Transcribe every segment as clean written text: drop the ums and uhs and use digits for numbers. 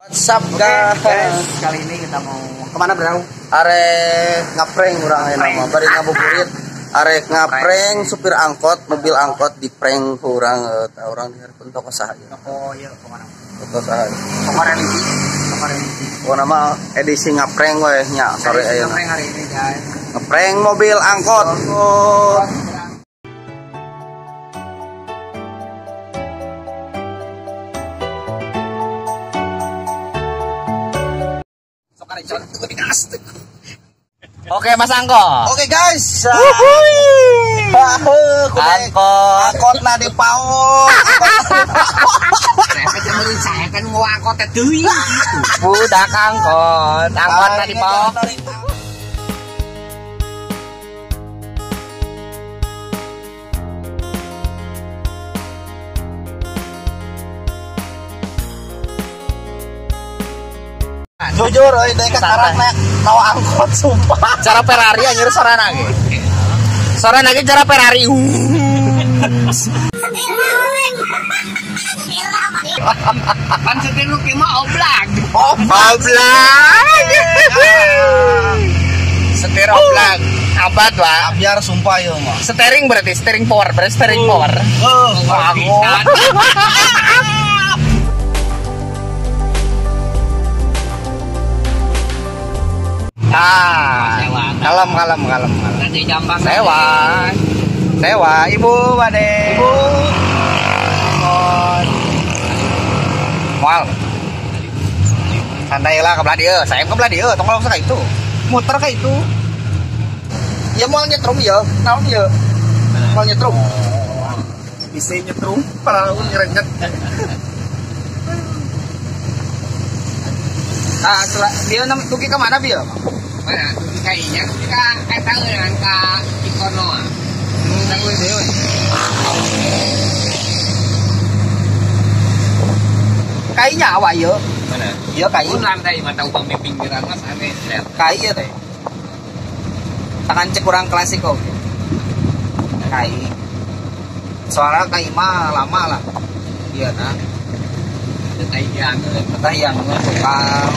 What's up guys? Kali ini kita mau kemana bro? Arek ngaprank urang ayeuna mah, bari ngabuburit. Arek ngaprank supir angkot, mobil angkot di prank ku urang, tah urang di hareupeun toko saha ieu? Toko ieu kemana? Toko saha ieu? Toko religi. Toko religi. Pokona mah edisi ngaprank we nya sore ayeuna. Ngaprank hari ini guys. Ngeprank mobil angkot. Oke Mas Angkot. Oke guys. Angkot. Angkot na di paon. Saya kan mau angkot deui. Budak angkot, angkot na di paon. Jujur euy deui kakarang nawa angkot sumpah. Cara Ferrari anjir sorana ge. Sorana ge cara Ferrari. Pan setir nu kieu mah oblag. Oblag. Setir oblag. Abad wa. Biar sumpah ieu mah. Steering berarti steering power, berarti steering power. Angkot. Ah, kalem. Nanti gampang. Sewa, ibu bade. Ibu. Moal. Santai lah ke belah dieu, saya ke belah dieu, tong langsung ka itu. Muter ka itu. Ya moal nyetrum ya, naon ya? Moal nyetrum. Bisa nyetrum, parah nyerenyet. Ah, dia dugi ke mana Bil? Mana? Dugi ka inya, dugi ka eta eueuh ka Cikonoa. Tangguh deui. Kainya awak ieu. Mana? Ieu kai. Mun lantai mah tau upami pinggiran mah aneh. Kai ieu teh. Tangan cek kurang klasik kok. Kai. Soalnya kai mah lama lah. Iya nah. Tah yang tukang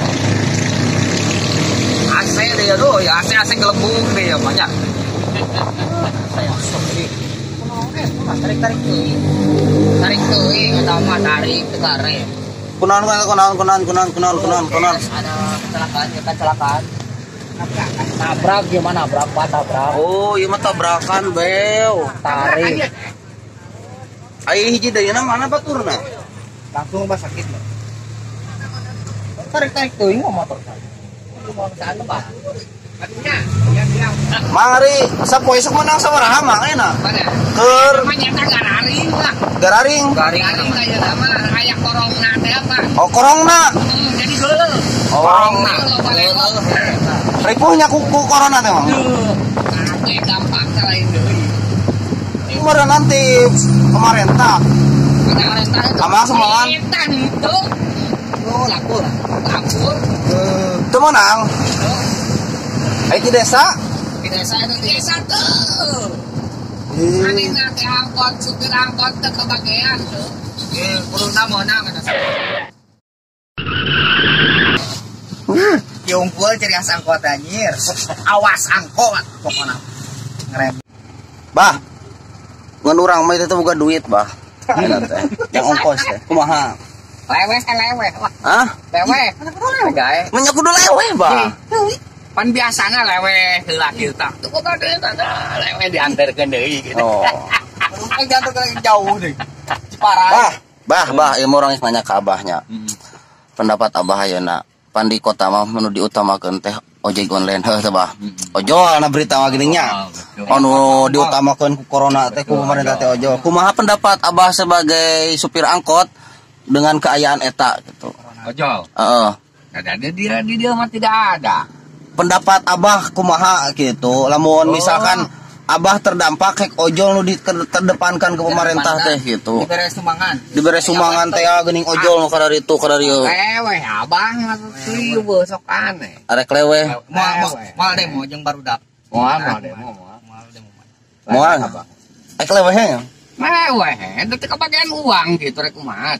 AC deh aduh ya AC AC gelembung deh ya banyak. Saya masuk ini. Tarik tarik teuing. Tarik teuing eta mah tarik teu gare. Kunaon. Ada kecelakaan, ya kecelakaan. Nabrak gimana nabrak Pak tabrak. Oh, ieu mah tabrakan beo. Tarik. Ai hiji deui mana baturna? Langsung rumah sakit loh. Tarik-tarik tuh ini motor saya. Mau kesana Pak. Mari, sapoe sok menang sabaraha mah enak. Keur nyata gararing lah. Gararing. Gararing aya mah aya korongna teh apa? Oh, korongna. Jadi geuleuh. Korongna. Ripuhnya ku corona teh mah. Kabeh gampang lain deui. Kemarin nanti kemarin tak. Sama semangat. Oh, lapor. Lapor. Itu menang. Ayo di desa. Di desa itu di desa tuh. Aneh nanti angkot, supir angkot ke kebagian tuh. Kuruna menang kata. Yungkul ciri khas angkot anjir. Awas angkot pokoknya. Ngerem. Bah. Ngan urang mah itu bukan duit, bah. Yang ongkos teh. Kumaha? Leweh leweh. Hah? Leweh. Gae. Nya kudu leweh, bah. Pan biasana leweh heula kieu tah. Tuh kok leweh diantarkeun deui gitu. Oh. Aing diantarkeun jauh deui. Ciparai. Bah, ieu mah urang geus nanya ka abahnya. Pendapat abah ayeuna, pan di kota mah nu diutamakeun teh ojek online heuh teh bah. Ojol na berita mah geuning nya. Anu diutamakeun ku corona teh ku pemerintah teh ojol. Kumaha pendapat abah sebagai supir angkot dengan keayaan eta gitu? Ojol. Heeh. Ada dia di dia mah tidak ada. Pendapat abah kumaha gitu. Lamun misalkan abah terdampak hek ojol nu diterdepankan ke pemerintah teh gitu. Dibere sumbangan. Dibere sumbangan teh geuning ojol nu kadaritu kadarieu. Leweh abah mah teuing sok aneh. Arek leweh. Moal demo jeung barudak. Moal demo moal. Moal. Arek leweh. Leweh, teu kebagian uang gitu rek kumaha.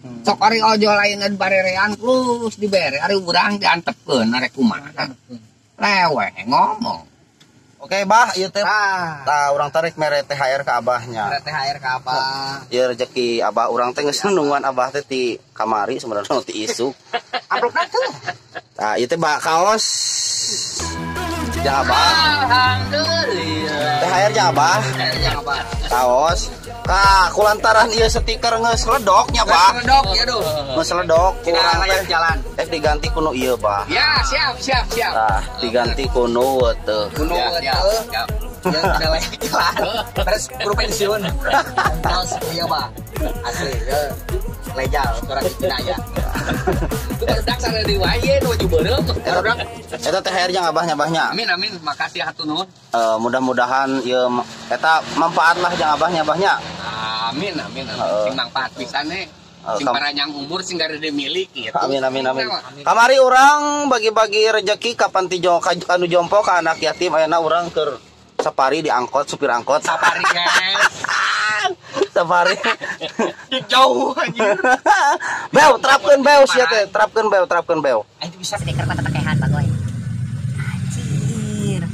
Sok ari ojol lain barerean terus dibere ari urang diantepkeun arek kumaha. Leweh ngomong. Oke, Bah, ieu teh. Tah, urang tarik mere THR ka abahnya. Mere THR ka abah. Ieu rezeki abah urang teh geus nungguan abah teh ti kamari sebenarnya ti isuk. Amplopna tuh. Tah, ieu teh bah kaos. Jang abah. Alhamdulillah. THR jang abah. THR jang abah. Kaos. Kah, kulantaran ieu stiker geus ledok nya, Bah. Geus ledok ya, duh. Geus ledok kurang layak jalan. Diganti kuno ieu, Bah. Ya, siap, siap, siap. Tah, diganti kuno teu. Kuno teu. Ya, udah layak jalan. Terus guru pensiun. Terus iya, Bah. Asli, ya. Lejal, orang di Cina ya. Itu barudak sana di wae nu baju beureum. Barudak. Eta THR jang abahnya, abahnya. Amin, amin. Makasih hatur nuhun. Mudah-mudahan ieu eta manfaat lah jang abahnya, abahnya. Amin, amin, amin. Sing manfaat pisan nih. Sing paranjang umur sing garede milik gitu. Amin, amin, amin. Kamari urang bagi-bagi rejeki ka panti anu jompo ka anak yatim ayeuna urang keur safari di angkot, supir angkot. Safari, guys. Safari. Jauh anjir. Beo, terapkeun beo sia teh, terapkeun beo, terapkeun beo. Itu bisa stiker mah tetekehan bagoy. Anjir.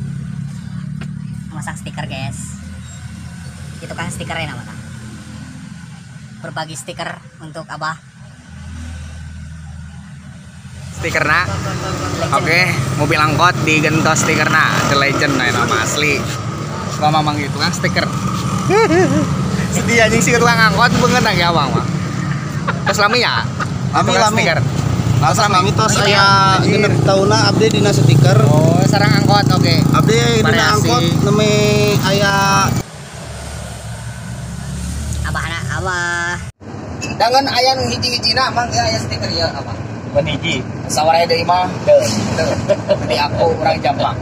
Masang stiker, guys. Itu kan stikernya namanya. Berbagi stiker untuk abah. Stikerna. Oke, mobil angkot digentos stikerna. The Legend nah nama asli. Gua mamang gitu kan stiker. Sedih anjing sih tukang angkot beungeut lagi abang mah. Terus lami ya? Lami lami. Terus lami tos aya 6 taunna abdi dina stiker. Oh, sarang angkot oke. Abdi dina angkot nemi aya abahna abah. Dangan aya nu hiji-hijina mang ieu aya stiker ieu abah. Ban hiji. Sawara deui mah deui. Di aku urang Jampang.